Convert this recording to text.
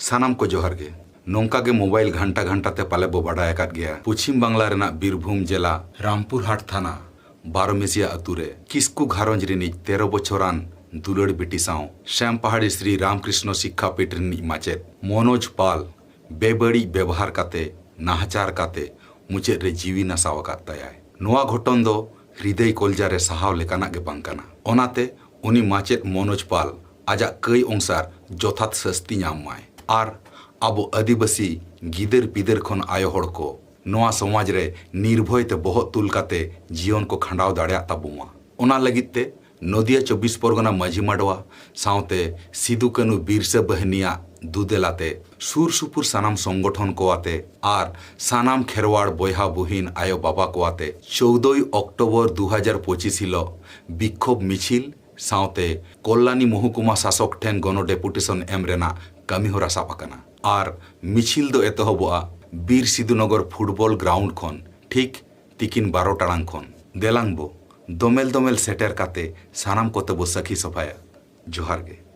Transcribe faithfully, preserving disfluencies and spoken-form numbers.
ᱥᱟᱱᱟᱢ ᱠᱚ ᱡᱚᱦᱟᱨ ᱜᱮ᱾ ᱱᱚᱝᱠᱟ ᱜᱮ ᱢᱳᱵᱟᱭᱤᱞ ᱜᱷᱟᱱᱴᱟ ᱜᱷᱟᱱᱴᱟ ᱛᱮ ᱯᱟᱞᱮ ᱵᱚ ᱵᱟᱰᱟᱭ ᱟᱠᱟᱫ ᱜᱮᱭᱟ, ᱯᱚᱪᱷᱤᱢ ᱵᱟᱝᱞᱟ ᱨᱮᱱᱟᱜ ᱵᱤᱨᱵᱷᱩᱢ ᱡᱮᱞᱟ ᱨᱟᱢᱯᱩᱨᱦᱟᱴ ᱛᱷᱟᱱᱟ ᱵᱟᱨᱚᱢᱮᱥᱤᱭᱟ ᱟᱹᱛᱩ ᱨᱮ ᱠᱤᱥᱠᱩ ᱜᱷᱟᱨᱚᱸᱡᱽ ᱨᱤᱱᱤᱡ ᱛᱮᱨᱚ ᱵᱚᱪᱷᱚᱨᱟᱱ ᱫᱩᱞᱟᱹᱲ ᱵᱤᱴᱤ ᱥᱟᱶ ᱥᱭᱟᱢ ᱯᱟᱦᱟᱲᱤ ᱥᱨᱤ ᱨᱟᱢᱠᱨᱤᱥᱱᱚ ᱥᱤᱠᱠᱷᱟ ᱯᱤᱴ ᱨᱤᱱᱤᱡ ᱢᱟᱪᱮᱫ ᱢᱚᱱᱳᱡᱽ ᱯᱟᱞ ᱵᱮᱵᱟᱹᱲᱤᱡ ᱵᱮᱵᱚᱦᱟᱨ ᱠᱟᱛᱮ, ᱱᱟᱦᱟᱪᱟᱨ ᱠᱟᱛᱮ ᱢᱩᱪᱟᱹᱫ ᱨᱮ ᱡᱤᱣᱤ ᱱᱟᱥᱟᱣ ᱟᱠᱟᱫ ᱛᱟᱭᱟᱭ᱾ ᱱᱚᱣᱟ ᱜᱷᱚᱴᱚᱱ ᱫᱚ ᱦᱨᱤᱫᱟᱹᱭ ᱠᱚᱞᱡᱟ ᱨᱮ ᱥᱟᱦᱟᱣ ᱞᱮᱠᱟᱱᱟᱜ ᱜᱮ ᱵᱟᱝ ᱠᱟᱱᱟ᱾ ᱚᱱᱟᱛᱮ ᱩᱱᱤ ᱢᱟᱪᱮᱫ ᱢᱚᱱᱳᱡᱽ ᱯᱟᱞ ᱟᱡᱟᱜ ᱠᱟᱹᱭ ᱚᱝᱥᱟᱨ ᱡᱚᱛᱷᱟᱛ ᱥᱟᱹᱥᱛᱤ ᱧᱟᱢ ᱢᱟᱭ᱾ ᱟᱨ ᱟᱵᱚ ᱟᱹᱫᱤᱵᱟᱹᱥᱤ ᱜᱤᱫᱟᱹᱨ ᱯᱤᱫᱟᱹᱨ ᱠᱷᱚᱱ ᱟᱭᱳ ᱦᱚᱲ ᱠᱚ ᱱᱚᱣᱟ ᱥᱚᱢᱟᱡᱽ ᱨᱮ ᱱᱤᱨᱵᱷᱚᱭ ᱛᱮ ᱵᱚᱦᱚᱜ ᱛᱩᱞ ᱠᱟᱛᱮ ᱡᱤᱭᱚᱱ ᱠᱚ ᱠᱷᱟᱸᱰᱟᱣ ᱫᱟᱲᱮᱭᱟᱜ ᱛᱟᱵᱚ ᱢᱟ᱾ ᱚᱱᱟ ᱞᱟᱹᱜᱤᱫ ᱛᱮ ᱱᱚᱫᱤᱭᱟ ᱪᱚᱵᱵᱤᱥ ᱯᱚᱨᱜᱚᱱᱟ ᱢᱟᱹᱡᱷᱤ ᱢᱟᱰᱣᱟ ᱥᱟᱶᱛᱮ ᱥᱤᱫᱩ ᱠᱟᱹᱱᱩ ᱵᱤᱨᱥᱟᱹ ᱵᱟᱹᱦᱤᱱᱤᱭᱟᱜ ᱫᱩᱫᱮᱞᱟᱛᱮ ᱥᱩᱨ ᱥᱩᱯᱩᱨ ᱥᱟᱱᱟᱢ ᱥᱚᱝᱜᱚᱴᱷᱚᱱ ᱠᱚ ᱟᱛᱮ ᱟᱨ ᱥᱟᱱᱟᱢ ᱠᱷᱮᱨᱣᱟᱲ ᱵᱚᱭᱦᱟ ᱵᱩᱦᱤᱱ ᱟᱭᱳ ᱵᱟᱵᱟ ᱠᱚ ᱟᱛᱮ ᱪᱳᱫᱚᱭ ᱚᱠᱴᱳᱵᱚᱨ ᱫᱩ ᱦᱟᱡᱟᱨ ᱯᱚᱸᱪᱤᱥ ᱦᱤᱞᱳᱜ ᱵᱤᱠᱠᱷᱳᱵ ᱢᱤᱪᱷᱤᱞ ᱥᱟᱶᱛᱮ ᱠᱚᱞᱞᱟᱱᱤ ᱢᱚᱦᱩᱠᱩᱢᱟ ᱥᱟᱥᱚᱠ ᱴᱷᱮᱱ ᱜᱚᱱᱚ ᱰᱮᱯᱩᱴᱮᱥᱚᱱ ᱮᱢ ᱨᱮᱱᱟᱜ ᱠᱟᱹᱢᱤ ᱦᱚᱨᱟ ᱥᱟᱵ ᱟᱠᱟᱱᱟ᱾ ᱟᱨ ᱢᱤᱪᱷᱤᱞ ᱫᱚ ᱮᱛᱚᱦᱚᱵᱚᱜᱼᱟ ᱵᱤᱨ ᱥᱤᱫᱩ ᱱᱚᱜᱚᱨ ᱯᱷᱩᱴᱵᱚᱞ ᱜᱨᱟᱣᱩᱱᱰ ᱠᱷᱚᱱ ᱴᱷᱤᱠ ᱛᱤᱠᱤᱱ ᱵᱟᱨᱚ ᱴᱟᱲᱟᱝ ᱠᱷᱚᱱ᱾ ᱫᱮᱞᱟᱝ ᱵᱚ ᱫᱚᱢᱮᱞ ᱫᱚᱢᱮᱞ ᱥᱮᱴᱮᱨ ᱠᱟᱛᱮ ᱥᱟᱱᱟᱢ ᱠᱚᱛᱮ ᱵᱚ ᱥᱟᱹᱠᱷᱤ ᱥᱚᱵᱷᱟᱭᱟ᱾ ᱡᱚᱦᱟᱨ ᱜᱮ᱾